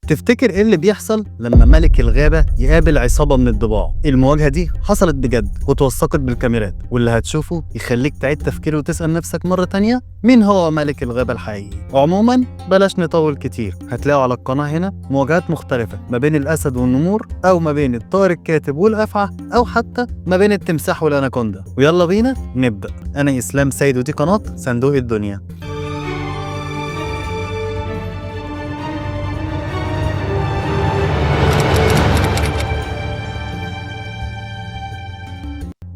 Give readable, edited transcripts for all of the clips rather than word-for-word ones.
تفتكر ايه اللي بيحصل لما ملك الغابة يقابل عصابة من الضباع؟ المواجهة دي حصلت بجد وتوثقت بالكاميرات، واللي هتشوفه يخليك تعيد تفكير وتسأل نفسك مرة تانية مين هو ملك الغابة الحقيقي. وعموما بلاش نطول كتير، هتلاقوا على القناة هنا مواجهات مختلفة ما بين الأسد والنمور، أو ما بين الطائر الكاتب والأفعى، أو حتى ما بين التمساح والأناكوندا. ويلا بينا نبدأ. أنا إسلام سيد ودي قناة صندوق الدنيا.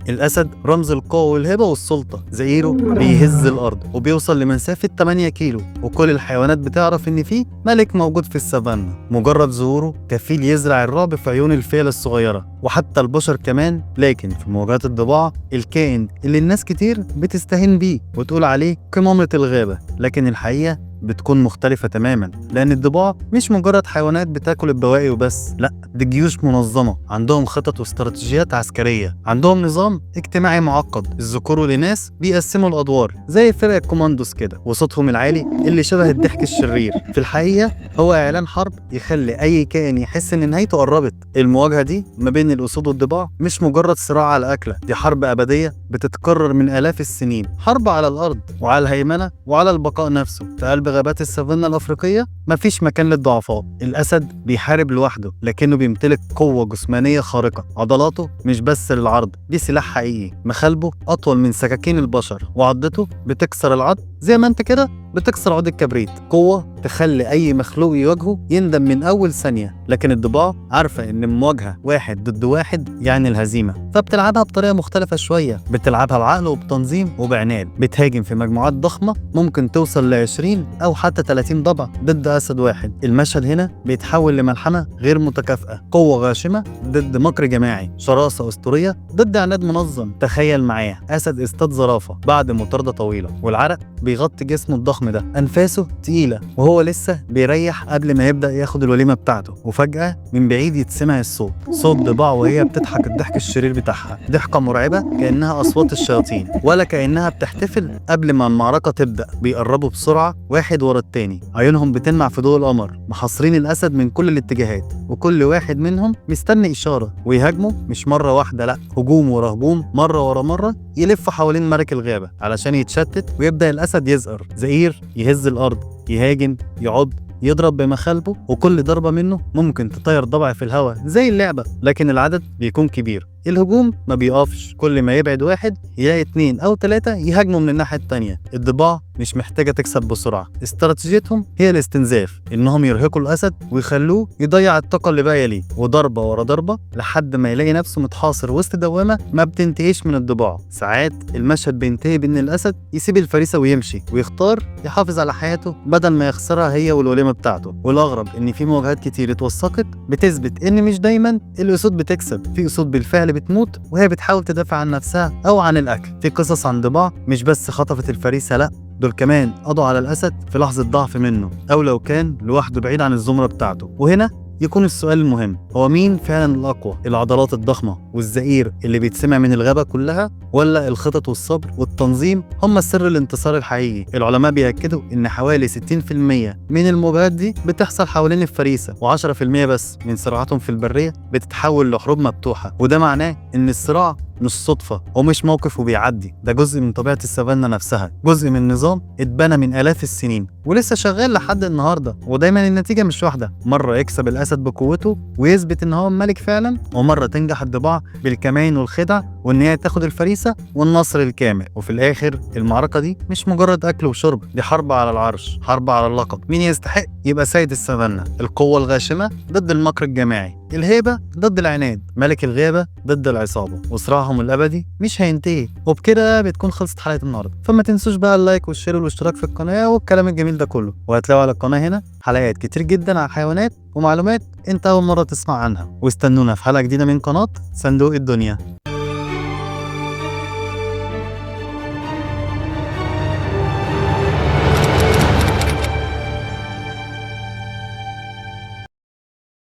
الأسد رمز القوة والهبة والسلطة، زئيره بيهز الأرض وبيوصل لمسافة 8 كيلو، وكل الحيوانات بتعرف إن فيه ملك موجود في السافانا. مجرد ظهوره كفيل يزرع الرعب في عيون الفيلة الصغيرة وحتى البشر كمان. لكن في مواجهات الضباع، الكائن اللي الناس كتير بتستهين بيه وتقول عليه قمامة الغابة، لكن الحقيقة بتكون مختلفة تماما، لأن الضباع مش مجرد حيوانات بتاكل البواقي وبس، لا، دي جيوش منظمة عندهم خطط واستراتيجيات عسكرية، عندهم نظام اجتماعي معقد. الذكور والإناث بيقسموا الأدوار زي فرق الكوماندوس كده، وصوتهم العالي اللي شبه الضحك الشرير في الحقيقة هو إعلان حرب يخلي أي كائن يحس إن نهايته قربت. المواجهة دي ما بين الأسود والضباع مش مجرد صراع على أكلة، دي حرب أبدية بتتكرر من آلاف السنين، حرب على الأرض وعلى الهيمنة وعلى البقاء نفسه. في قلب غابات السافانا الأفريقية مفيش مكان للضعفاء. الأسد بيحارب لوحده، لكنه بيمتلك قوة جسمانية خارقة. عضلاته مش بس للعرض، دي سلاح حقيقي. مخالبه أطول من سكاكين البشر، وعضته بتكسر العظم زي ما انت كده بتكسر عود الكبريت. قوة تخلي أي مخلوق يواجهه يندم من أول ثانية. لكن الضباع عارفة إن مواجهة واحد ضد واحد يعني الهزيمة، فبتلعبها بطريقة مختلفة شوية، بتلعبها بعقل وبتنظيم وبعناد. بتهاجم في مجموعات ضخمة ممكن توصل ل 20 أو حتى 30 ضبع ضد أسد واحد. المشهد هنا بيتحول لملحمة غير متكافئة، قوة غاشمة ضد مكر جماعي، شراسة أسطورية ضد عناد منظم. تخيل معايا أسد اصطاد زرافة بعد مطاردة طويلة، والعرق بيغطي جسمه الضخم ده، أنفاسه تقيلة وهو لسه بيريح قبل ما يبدأ ياخد الوليمة بتاعته. وفجأة من بعيد يتسمع الصوت، صوت ضباع وهي بتضحك الضحك الشرير بتاعها، ضحكة مرعبة كأنها أصوات الشياطين، ولا كأنها بتحتفل قبل ما المعركة تبدأ. بيقربوا بسرعة واحد ورا التاني، عيونهم بتلمع في ضوء القمر، محاصرين الأسد من كل الاتجاهات، وكل واحد منهم مستني إشارة ويهاجموا. مش مرة واحدة، لأ، هجوم ورا هجوم، مرة ورا مرة، يلف حوالين ملك الغابة علشان يتشتت ويبدأ الأسد يزقر، زئير يهز الأرض، يهاجم، يعض، يضرب بمخالبه، وكل ضربة منه ممكن تطير ضبع في الهواء زي اللعبة. لكن العدد بيكون كبير، الهجوم ما بيقفش، كل ما يبعد واحد يلاقي 2 أو 3 يهاجموا من الناحية التانية. الضباع مش محتاجة تكسب بسرعة، استراتيجيتهم هي الاستنزاف، إنهم يرهقوا الأسد ويخلوه يضيع الطاقة اللي باقية ليه، وضربة ورا ضربة لحد ما يلاقي نفسه متحاصر وسط دوامة ما بتنتهيش من الضباع. ساعات المشهد بينتهي بإن الأسد يسيب الفريسة ويمشي، ويختار يحافظ على حياته بدل ما يخسرها هي والوليمة بتاعته. والأغرب إن في مواجهات كتير اتوثقت بتثبت إن مش دايما الأسود بتكسب، في أسود بالفعل بتموت وهي بتحاول تدافع عن نفسها أو عن الأكل. في قصص عن ضباع مش بس خطفت الفريسة، لأ، دول كمان قضوا على الأسد في لحظة ضعف منه، أو لو كان لوحده بعيد عن الزمرة بتاعته. وهنا يكون السؤال المهم، هو مين فعلا الأقوى؟ العضلات الضخمة والزئير اللي بيتسمع من الغابة كلها، ولا الخطط والصبر والتنظيم هم سر الانتصار الحقيقي؟ العلماء بيأكدوا إن حوالي 60% من المواجهات دي بتحصل حوالين الفريسة، و10% بس من صراعاتهم في البرية بتتحول لحروب مفتوحة. وده معناه إن الصراع مش صدفة ومش موقف وبيعدي، ده جزء من طبيعة السافانا نفسها، جزء من نظام اتبنى من آلاف السنين ولسه شغال لحد النهارده. ودايما النتيجة مش واحدة، مرة يكسب الأسد بقوته ويثبت إن هو الملك فعلا، ومرة تنجح الضباع بالكمين والخدع وإن هي تاخد الفريسة والنصر الكامل. وفي الآخر المعركة دي مش مجرد أكل وشرب، دي حرب على العرش، حرب على اللقب، مين يستحق يبقى سيد السافانا؟ القوة الغاشمة ضد المكر الجماعي، الهيبة ضد العناد، ملك الغابة ضد العصابة، وصراعهم الأبدي مش هينتهي. وبكده بتكون خلصت حلقة النهاردة، فما تنسوش بقى ال like وال share والاشتراك في القناة والكلام الجميل ده كله. وهتلاقوا على القناة هنا حلقات كتير جدا عن الحيوانات ومعلومات انت أول مرة تسمع عنها. واستنونا في حلقة جديدة من قناة صندوق الدنيا.